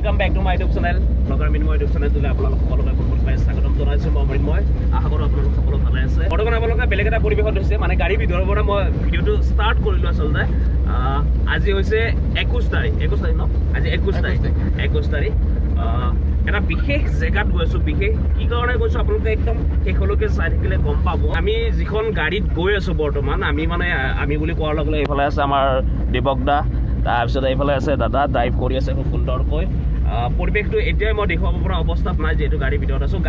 Welcome back to my YouTube channel blogger Mrinmoy YouTube চেনেলটোলৈ আপোনালোক সকলোকে পোনপ্ৰথমে স্বাগতম জনাইছোঁ। মই মৃন্ময়, আশা কৰোঁ আপোনালোক সকলো ভালে আছে। বৰ্তমান আপোনালোকে বেলেগ এটা পৰিৱেশত হৈছে, মানে গাড়ীৰ ভিতৰৰ পৰা মই ভিডিঅ'টো ষ্টাৰ্ট কৰিলোঁ। আচলতে আজি হৈছে 21 তাৰিখ, 21 তাৰিখ ন, আজি 21 তাৰিখ, 21 তাৰিখ এটা বিশেষ জেগাত গৈ আছোঁ। বিশেষ কি কাৰণে গৈছোঁ আপোনালোকে একদম শেষলৈকে চাই থাকিলে গম পাব। আমি যিখন গাড়ীত গৈ আছোঁ বৰ্তমান, আমি মানে আমি বুলি কোৱাৰ লগে লগে এইফালে আছে আমাৰ দেৱক দা, তাৰপিছত এইফালে আছে দাদা, ড্ৰাইভ কৰি আছে খুব সুন্দৰকৈ। পৰিৱেশটো এতিয়াই মই দেখুৱাব পৰা অৱস্থাত নাই, যিহেতু গাড়ীৰ ভিতৰত আছোঁ।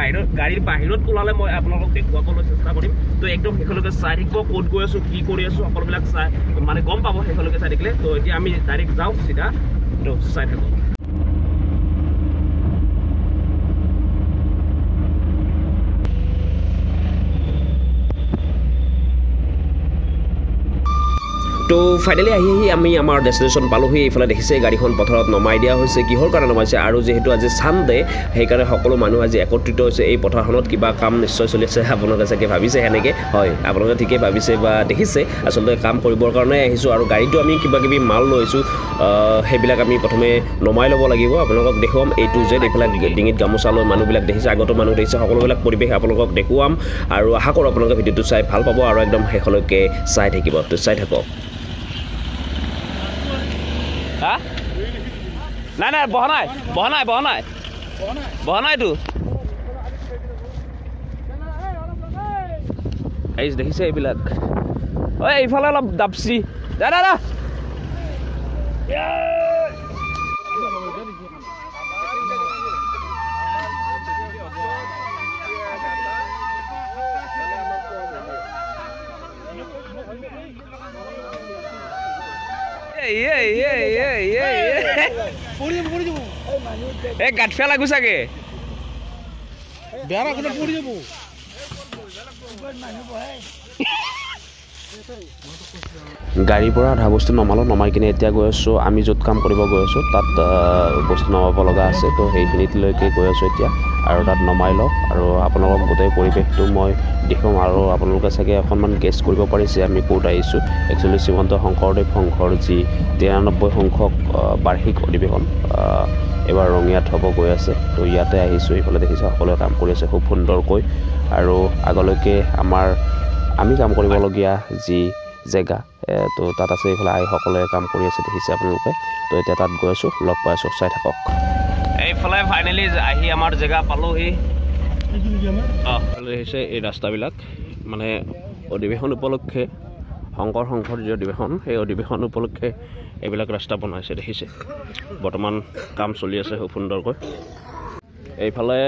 গাড়ীৰ বাহিৰত ওলালে মই আপোনালোকক দেখুৱাবলৈ চেষ্টা কৰিম। তো একদম শেষলৈকে চাই থাকিব, ক'ত গৈ আছোঁ, কি কৰি আছোঁ, সকলোবিলাক চাই মানে গম পাব শেষলৈকে চাই থাকিলে। তো এতিয়া আমি ডাইৰেক্ট যাওঁ চিধা, তো চাই থাকক। তো ফাইনেলি আহি আহি আমি আমাৰ ডেষ্টিনেশ্যন পালোহি। এইফালে দেখিছে গাড়ীখন পথাৰত নমাই দিয়া হৈছে। কিহৰ কাৰণে নমাইছে, আৰু যিহেতু আজি ছানডে, সেইকাৰণে সকলো মানুহ আজি একত্ৰিত হৈছে এই পথাৰখনত। কিবা কাম নিশ্চয় চলি আছে, আপোনালোকে চাগে ভাবিছে সেনেকৈ। হয়, আপোনালোকে ঠিকেই ভাবিছে বা দেখিছে। আচলতে কাম কৰিবৰ কাৰণে আহিছোঁ, আৰু গাড়ীটো আমি কিবা কিবি মাল লৈছোঁ, সেইবিলাক আমি প্ৰথমে নমাই ল'ব লাগিব। আপোনালোকক দেখুৱাম এইটো যে এইফালে ডিঙিত গামোচা লৈ মানুহবিলাক দেখিছে, আগতো মানুহ দেখিছে, সকলোবিলাক পৰিৱেশ আপোনালোকক দেখুৱাম। আৰু আশা কৰোঁ আপোনালোকে ভিডিঅ'টো চাই ভাল পাব আৰু একদম শেষলৈকে চাই থাকিব। তো চাই থাকক। হা, নাই নাই, বহা নাই, বহা নাই, বহা নাই, বহা নাইতো। এই দেখিছে এইবিলাক, ঐ এইফালে অলপ দাপচি দা দা। এই গাঁঠফিয়া লাগো চাগে, গাড়ীৰ পৰা আধা বস্তু নমালোঁ, নমাই কিনে এতিয়া গৈ আছোঁ আমি য'ত কাম কৰিব গৈ আছোঁ তাত বস্তু নমাব লগা আছে। তো সেইখিনিলৈকে গৈ আছোঁ এতিয়া, আৰু তাত নমাই লওঁ আৰু আপোনালোকক গোটেই পৰিৱেশটো মই দেখুৱাম। আৰু আপোনালোকে চাগে অকণমান গেছ কৰিব পাৰিছে আমি ক'ত আহিছোঁ। একচুৱেলি শ্ৰীমন্ত শংকৰদেৱ সংঘৰ যি 93 সংখ্যক বাৰ্ষিক অধিৱেশন এইবাৰ ৰঙিয়াত হ'ব গৈ আছে। তো ইয়াতে আহিছোঁ। এইফালে দেখিছোঁ সকলোৱে কাম কৰি আছে খুব সুন্দৰকৈ। আৰু আগলৈকে আমি কাম কৰিবলগীয়া যি জেগা, তো তাত আছে এইফালে আইসকলে কাম কৰি আছে, দেখিছে আপোনালোকে। তো এতিয়া তাত গৈ আছোঁ, লগ পাই আছোঁ, চাই থাকক। এইফালে ফাইনেলি আহি আমাৰ জেগা পালোহি। দেখিছে এই ৰাস্তাবিলাক, মানে অধিৱেশন উপলক্ষে, শংকৰ সংঘৰ যি অধিৱেশন, সেই অধিৱেশন উপলক্ষে এইবিলাক ৰাস্তা বনাইছে। দেখিছে বৰ্তমান কাম চলি আছে খুব সুন্দৰকৈ। এইফালে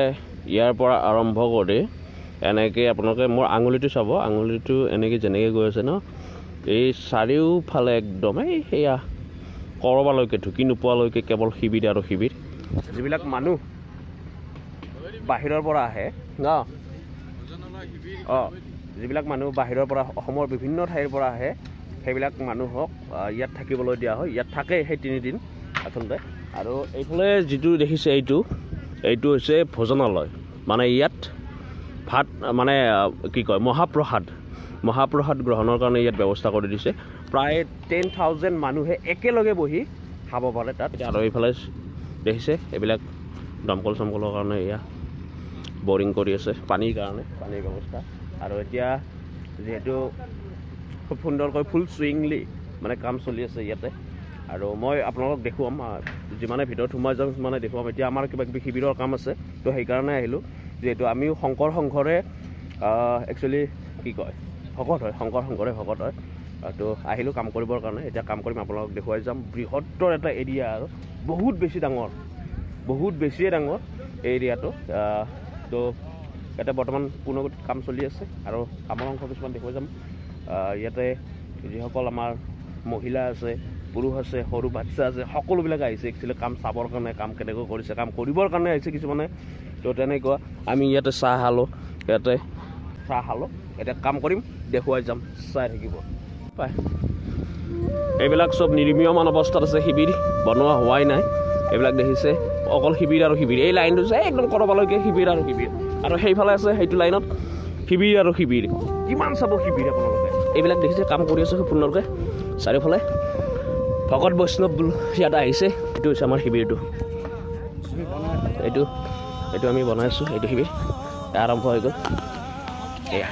ইয়াৰ পৰা আৰম্ভ কৰি এনেকৈ আপোনালোকে মোৰ আঙুলিটো চাব, আঙুলিটো এনেকৈ যেনেকৈ গৈ আছে ন, এই চাৰিওফালে একদম এই সেয়া কৰবালৈকে ঢুকি নোপোৱালৈকে কেৱল শিবিৰ আৰু শিবিৰ। যিবিলাক মানুহ বাহিৰৰ পৰা আহে ন, যিবিলাক মানুহ বাহিৰৰ পৰা অসমৰ বিভিন্ন ঠাইৰ পৰা আহে, সেইবিলাক মানুহক ইয়াত থাকিবলৈ দিয়া হয়। ইয়াত থাকে সেই তিনিদিন আচলতে। আৰু এইফালে যিটো দেখিছে এইটো হৈছে ভোজনালয়, মানে ইয়াত ভাত মানে কি কয় মহাপ্ৰসাদ, মহাপ্ৰসাদ গ্ৰহণৰ কাৰণে ইয়াত ব্যৱস্থা কৰি দিছে। প্ৰায় 10,000 মানুহে একেলগে বহি খাব পাৰে তাত। আৰু এইফালে দেখিছে এইবিলাক দমকল চমকলৰ কাৰণে এয়া বৰিং কৰি আছে, পানীৰ কাৰণে, পানীৰ ব্যৱস্থা। আৰু এতিয়া যিহেতু খুব সুন্দৰকৈ ফুল চুইংলি মানে কাম চলি আছে ইয়াতে। আৰু মই আপোনালোকক দেখুৱাম, যিমানে ভিতৰত সোমাই যাম সিমানে দেখুৱাম। এতিয়া আমাৰ কিবা কিবি শিবিৰৰ কাম আছে, তো সেইকাৰণে আহিলোঁ। যিহেতু আমিও শংকৰ সংঘৰে একচুৱেলি কি কয় ভকত হয়, শংকৰ সংঘৰে ভকত হয়। তো আহিলোঁ কাম কৰিবৰ কাৰণে। এতিয়া কাম কৰিম, আপোনালোকক দেখুৱাই যাম। বৃহত্তৰ এটা এৰিয়া, আৰু বহুত বেছি ডাঙৰ, বহুত বেছিয়ে ডাঙৰ এই এৰিয়াটো। তো ইয়াতে বৰ্তমান পূৰ্ণগতিত কাম চলি আছে আৰু কামৰ অংশ কিছুমান দেখুৱাই যাম। ইয়াতে যিসকল আমাৰ মহিলা আছে, পুৰুষ আছে, সৰু বাচ্ছা আছে, সকলোবিলাক আহিছে একচুৱেলি কাম চাবৰ কাৰণে, কাম কেনেকৈ কৰিছে, কাম কৰিবৰ কাৰণে আহিছে কিছুমানে। তো তেনেকুৱা আমি ইয়াতে চাহ খালোঁ, ইয়াতে চাহ খালোঁ। এতিয়া কাম কৰিম, দেখুৱাই যাম, চাই থাকিব। পাই এইবিলাক চব নিৰ্মীয়মান অৱস্থাত আছে, শিবিৰ বনোৱা হোৱাই নাই। এইবিলাক দেখিছে অকল শিবিৰ আৰু শিবিৰ। এই লাইনটো যে একদম কৰবালৈকে শিবিৰ আৰু শিবিৰ, আৰু সেইফালে আছে সেইটো লাইনত শিবিৰ আৰু শিবিৰ। কিমান চাব শিবিৰ আপোনালোকে। এইবিলাক দেখিছে কাম কৰি আছে খুব সুন্দৰকৈ চাৰিওফালে। ভকত বৈষ্ণৱ ইয়াত আহিছে। এইটো হৈছে আমাৰ শিবিৰটো। এইটো এইটো আমি বনাইছোঁ, এইটো শিবিৰ আৰম্ভ হৈ গ'ল। এয়া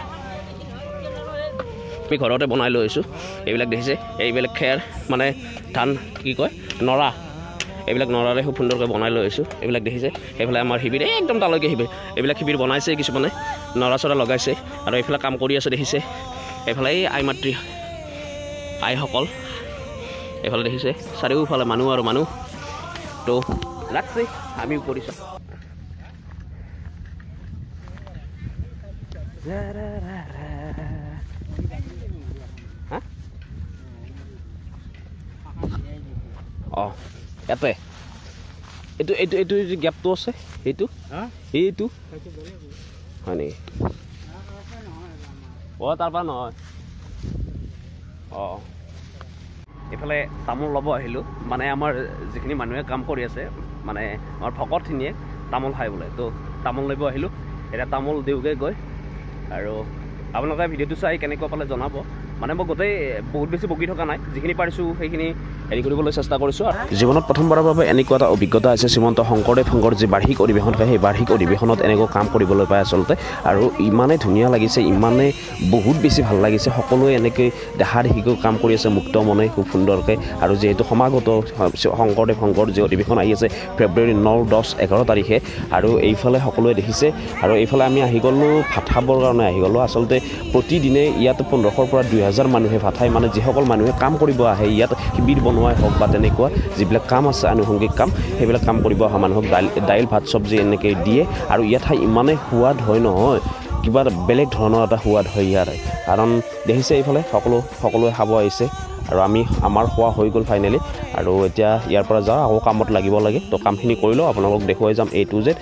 আমি ঘৰতে বনাই লৈ আহিছোঁ। এইবিলাক দেখিছে, এইবিলাক খেৰ মানে ধান কি কয় নৰা, এইবিলাক নৰাৰে খুব সুন্দৰকৈ বনাই লৈ আহিছোঁ। এইবিলাক দেখিছে, সেইফালে আমাৰ শিবিৰ, এই একদম তালৈকে শিবিৰ। এইবিলাক শিবিৰ বনাইছে, কিছুমানে নৰা চৰা লগাইছে আৰু এইফালে কাম কৰি আছে দেখিছে। এইফালে এই আই মাতৃ আইসকল এইফালে দেখিছে, চাৰিওফালে মানুহ আৰু মানুহ। তো লাগছে, আমিও কৰিছোঁ। অঁ, ইয়াতে এইটো এইটো এইটো যে গেপটো আছে, সেইটো এইটো হয় নেকি? অঁ, তাৰপৰা নহয়। অঁ, এইফালে তামোল ল'ব আহিলোঁ। মানে আমাৰ যিখিনি মানুহে কাম কৰি আছে, মানে আমাৰ ভকতখিনিয়ে তামোল খাই বোলে, তো তামোল ল'ব আহিলোঁ। এতিয়া তামোল দিওঁগৈ গৈ। আৰু আপোনালোকে ভিডিঅ'টো চাই কেনেকুৱা পালে জনাব। মানে মই গোটেই বহুত বেছি বকি থকা নাই, যিখিনি পাৰিছোঁ সেইখিনি হেৰি কৰিবলৈ চেষ্টা কৰিছোঁ। জীৱনত প্ৰথমবাৰৰ বাবে এনেকুৱা এটা অভিজ্ঞতা হৈছে, শ্ৰীমন্ত শংকৰদেৱ সংঘৰ যি বাৰ্ষিক অধিৱেশন হয়, সেই বাৰ্ষিক অধিৱেশনত এনেকুৱা কাম কৰিবলৈ পায় আচলতে। আৰু ইমানেই ধুনীয়া লাগিছে, ইমানেই বহুত বেছি ভাল লাগিছে। সকলোৱে এনেকৈ দেখা দেখিকৈ কাম কৰি আছে মুক্ত মনে খুব সুন্দৰকৈ। আৰু যিহেতু সমাগত শংকৰদেৱ সংঘৰ যি অধিৱেশন আহি আছে ফেব্ৰুৱাৰী 9, 10, 11 তাৰিখে, আৰু এইফালে সকলোৱে দেখিছে। আৰু এইফালে আমি আহি গ'লোঁ ভাত খাবৰ কাৰণে আহি গ'লোঁ। আচলতে প্ৰতিদিনে ইয়াত 1500ৰ পৰা 2000 মানুহে ভাত খায়। মানে যিসকল মানুহে কাম কৰিব আহে ইয়াত, শিবিৰ বনোৱাই হওক বা তেনেকুৱা যিবিলাক কাম আছে আনুষংগিক কাম, সেইবিলাক কাম কৰিব অহা মানুহক দাইল ভাত চব্জি এনেকৈ দিয়ে। আৰু ইয়াত খাই ইমানেই সোৱাদ হয় নহয়, কিবা বেলেগ ধৰণৰ এটা সোৱাদ হয় ইয়াৰে। কাৰণ দেখিছে এইফালে সকলোৱে খাব আহিছে। আৰু আমাৰ খোৱা হৈ গ'ল ফাইনেলি। আৰু এতিয়া ইয়াৰ পৰা যাওঁ, আকৌ কামত লাগিব লাগে, তো কামখিনি কৰি লওঁ, আপোনালোকক দেখুৱাই যাম এ টু জেড।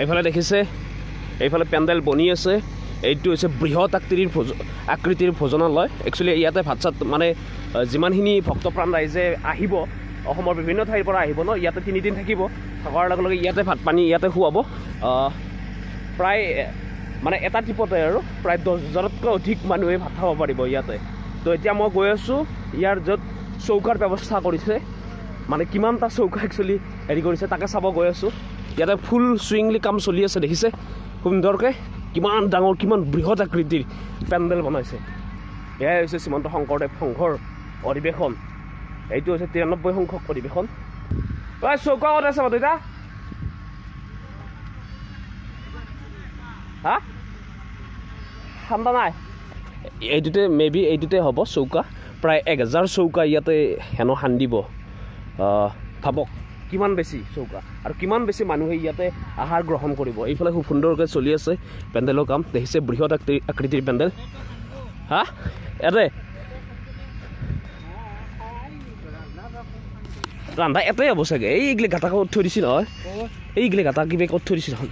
এইফালে দেখিছে, এইফালে পেণ্ডেল বনি আছে। এইটো হৈছে বৃহৎ আকৃতিৰ ভোজনালয়। একচুৱেলি ইয়াতে ভাত চাত মানে যিমানখিনি ভক্তপ্ৰাণ ৰাইজে আহিব, অসমৰ বিভিন্ন ঠাইৰ পৰা আহিব ন, ইয়াতে 3 দিন থাকিব। থকাৰ লগে লগে ইয়াতে ভাত পানী ইয়াতে খুৱাব। প্ৰায় মানে এটা ট্ৰিপতে আৰু প্ৰায় 10,000তকৈ অধিক মানুহে ভাত খাব পাৰিব ইয়াতে। তো এতিয়া মই গৈ আছোঁ ইয়াৰ য'ত চৌকাৰ ব্যৱস্থা কৰিছে, মানে কিমানটা চৌকা একচুৱেলি হেৰি কৰিছে তাকে চাব গৈ আছোঁ। ইয়াতে ফুল চুইংলি কাম চলি আছে দেখিছে, সুন্দৰকৈ কিমান ডাঙৰ কিমান বৃহৎ আকৃতিৰ পেণ্ডেল বনাইছে। এয়াই হৈছে শ্ৰীমন্ত শংকৰদেৱ সংঘৰ অধিৱেশন। এইটো হৈছে 93 সংখ্যক অধিৱেশন। চৌকা ক'ত আছে দেউতা? হা, ঠাণ্ডা নাই। এইটোতে মে বি এইটোতে হ'ব চৌকা। প্ৰায় 1000 চৌকা ইয়াতে হেনো খান্দিব। ভাবক কিমান বেছি চৌকা আৰু কিমান বেছি মানুহে ইয়াতে আহাৰ গ্ৰহণ কৰিব। এইফালে খুব সুন্দৰকৈ চলি আছে পেণ্ডেলৰ কাম, দেখিছে বৃহৎ আকৃতিৰ পেণ্ডেল। হা, ইয়াতে ৰান্ধা এটাই হ'ব চাগে। এই এইগিলা গাঁতা ক'ত থৈ দিছে নহয়, এইগিলা গাঁতা কিবা ক'ত থৈ দিছে দেখোন।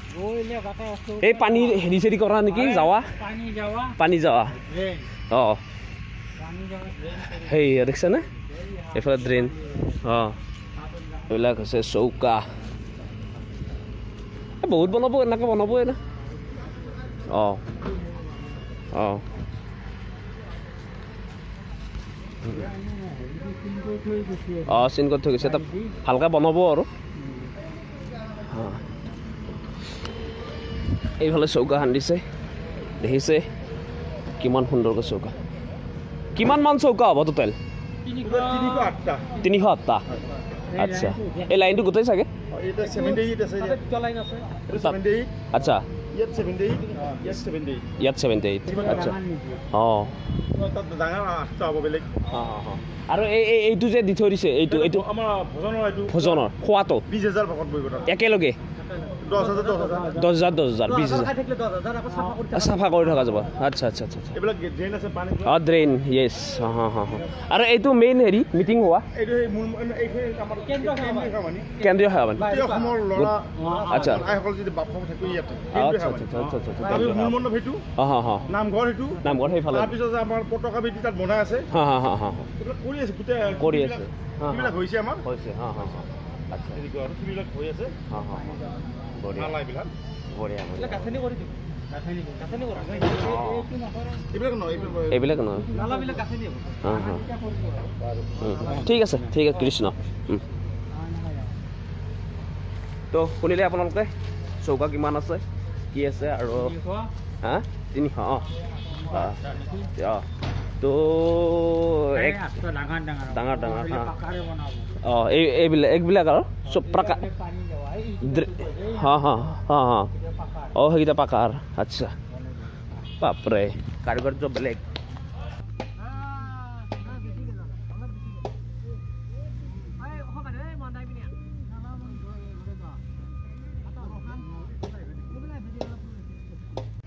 এই পানী হেৰি চেৰি কৰা নেকি, যাৱা পানী যাৱা। অঁ, সেই দেখিছেনে এইফালে ড্ৰেইন। অঁ, এইবিলাক হৈছে চৌকা। বহুত বনাব, এনেকৈ বনাবই না। অঁ অঁ, অঁ, চিন কৰি থৈ গৈছে, তাত ভালকৈ বনাব আৰু। এইফালে চৌকা খান্দিছে, দেখিছে কিমান সুন্দৰকৈ চৌকা। কিমান মান চৌকা হ'ব টোটেল? 308টা। আচ্ছা, এই লাইনটো গোটেই চাগে? আচ্ছা, ইয়াত 78। আচ্ছা, অঁ। আৰু এই এইটো যে দি থৈ দিছে, এইটো এইটো ভোজনৰ খোৱাটো একেলগে 10,000 10,000 20,000 চাফা কৰি থকা যাব। আচ্ছা আচ্ছা আচ্ছা, অঁ ড্ৰেইন, য়েছ। অঁ অঁ অঁ। আৰু এইটো মেইন হেৰি মিটিং হোৱা কেন্দ্ৰীয় সেৱা। আচ্ছা আচ্ছা আচ্ছা আচ্ছা আচ্ছা। অঁ অঁ, নামঘৰ সেইফালে। কৰি আছে, হৈছে। অঁ অঁ, আচ্ছা, বঢ়িয়া বঢ়িয়া। এইবিলাক নহয়, ঠিক আছে ঠিক আছে, কৃষ্ণ। তো শুনিলে আপোনালোকে চৌকা কিমান আছে কি আছে আৰু হা 300। অঁ অঁ, তো ডাঙৰ ডাঙৰ। অঁ, এই এইবিলাক এইবিলাক আৰু চব প্ৰকাৰ। হা হা হা হা, অঁ সেইকেইটা পাকাৰ। আচ্ছা, বাপৰে কাৰিকৰ্য বেলেগ।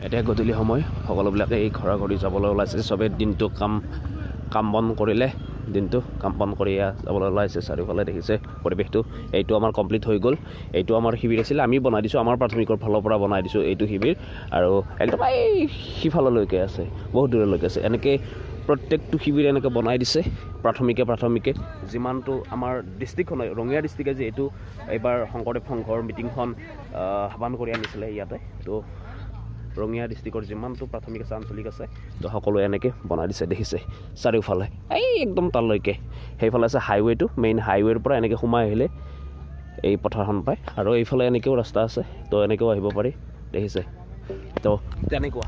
এতিয়া গধূলি সময়, সকলোবিলাকে এই ঘৰা ঘৰি যাবলৈ ওলাইছে। চবেই দিনটো কাম বন কৰিলে, দিনটো কাম বন কৰি যাবলৈ ওলাইছে। চাৰিওফালে দেখিছে পৰিৱেশটো। এইটো আমাৰ কমপ্লিট হৈ গ'ল। এইটো আমাৰ শিবিৰ আছিলে, আমি বনাই দিছোঁ, আমাৰ প্ৰাথমিকৰ ফালৰ পৰা বনাই দিছোঁ এইটো শিবিৰ। আৰু একদম এই সিফাললৈকে আছে, বহুত দূৰলৈকে আছে। এনেকৈ প্ৰত্যেকটো শিবিৰ এনেকৈ বনাই দিছে প্ৰাথমিকে প্ৰাথমিকে। যিমানটো আমাৰ ডিষ্ট্ৰিক্টখন ৰঙিয়া ডিষ্ট্ৰিক্টে যে এইটো এইবাৰ শংকৰদেৱ সংঘৰ মিটিংখন আহ্বান কৰি আনিছিলে ইয়াতে, তো ৰঙিয়া ডিষ্ট্ৰিক্টৰ যিমানটো প্ৰাথমিক আছে, আঞ্চলিক আছে, তো সকলোৱে এনেকৈ বনাই দিছে। দেখিছে চাৰিওফালে এই একদম তালৈকে। সেইফালে আছে হাইৱেটো, মেইন হাইৱেৰ পৰা এনেকৈ সোমাই আহিলে এই পথাৰখন পায়। আৰু এইফালে এনেকৈও ৰাস্তা আছে, তো এনেকৈও আহিব পাৰি। দেখিছে তো তেনেকুৱা।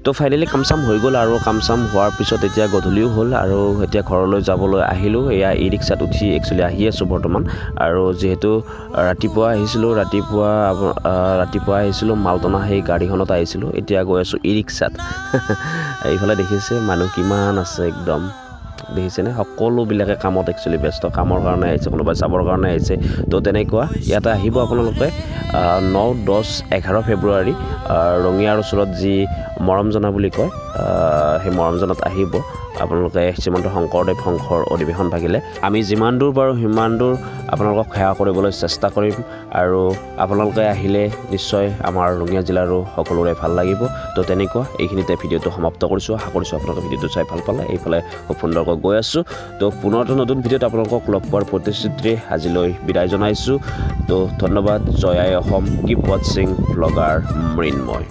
তো ফাইনেলি কাম চাম হৈ গ'ল। আৰু কাম চাম হোৱাৰ পিছত এতিয়া গধূলিও হ'ল আৰু এতিয়া ঘৰলৈ যাবলৈ আহিলোঁ। এয়া ই ৰিক্সাত উঠি একচুৱেলি আহি আছোঁ বৰ্তমান। আৰু যিহেতু ৰাতিপুৱা আহিছিলোঁ, ৰাতিপুৱা আহিছিলোঁ মালটনা সেই গাড়ীখনত আহিছিলোঁ, এতিয়া গৈ আছোঁ ই ৰিক্সাত। এইফালে দেখিছে মানুহ কিমান আছে একদম, দেখিছেনে? সকলোবিলাকে কামত একচুৱেলি ব্যস্ত, কামৰ কাৰণে আহিছে, কোনোবাই চাবৰ কাৰণে আহিছে। তো তেনেকুৱা ইয়াতে আহিব আপোনালোকে 9, 10, 11 ফেব্ৰুৱাৰী ৰঙিয়াৰ ওচৰত যি মৰমজনা বুলি কয়, সেই মৰমজনাত আহিব আপোনালোকে শ্ৰীমন্ত শংকৰদেৱ সংঘৰ অধিৱেশন ভাগিলে। আমি যিমান দূৰ পাৰোঁ সিমান দূৰ আপোনালোকক সেৱা কৰিবলৈ চেষ্টা কৰিম। আৰু আপোনালোকে আহিলে নিশ্চয় আমাৰ ৰঙিয়া জিলাৰো সকলোৰে ভাল লাগিব। তো তেনেকুৱা এইখিনিতে ভিডিঅ'টো সমাপ্ত কৰিছোঁ। আশা কৰিছোঁ আপোনালোকে ভিডিঅ'টো চাই ভাল পালে। এইফালে খুব সুন্দৰকৈ গৈ আছোঁ। তো পুনৰ এটা নতুন ভিডিঅ'ত আপোনালোকক লগ পোৱাৰ প্ৰতিশ্ৰুতিৰে আজিলৈ বিদায় জনাইছোঁ। তো ধন্যবাদ। জয় আই অসম। কিপ ৱাটছিং ব্লগাৰ মৃন্ময়।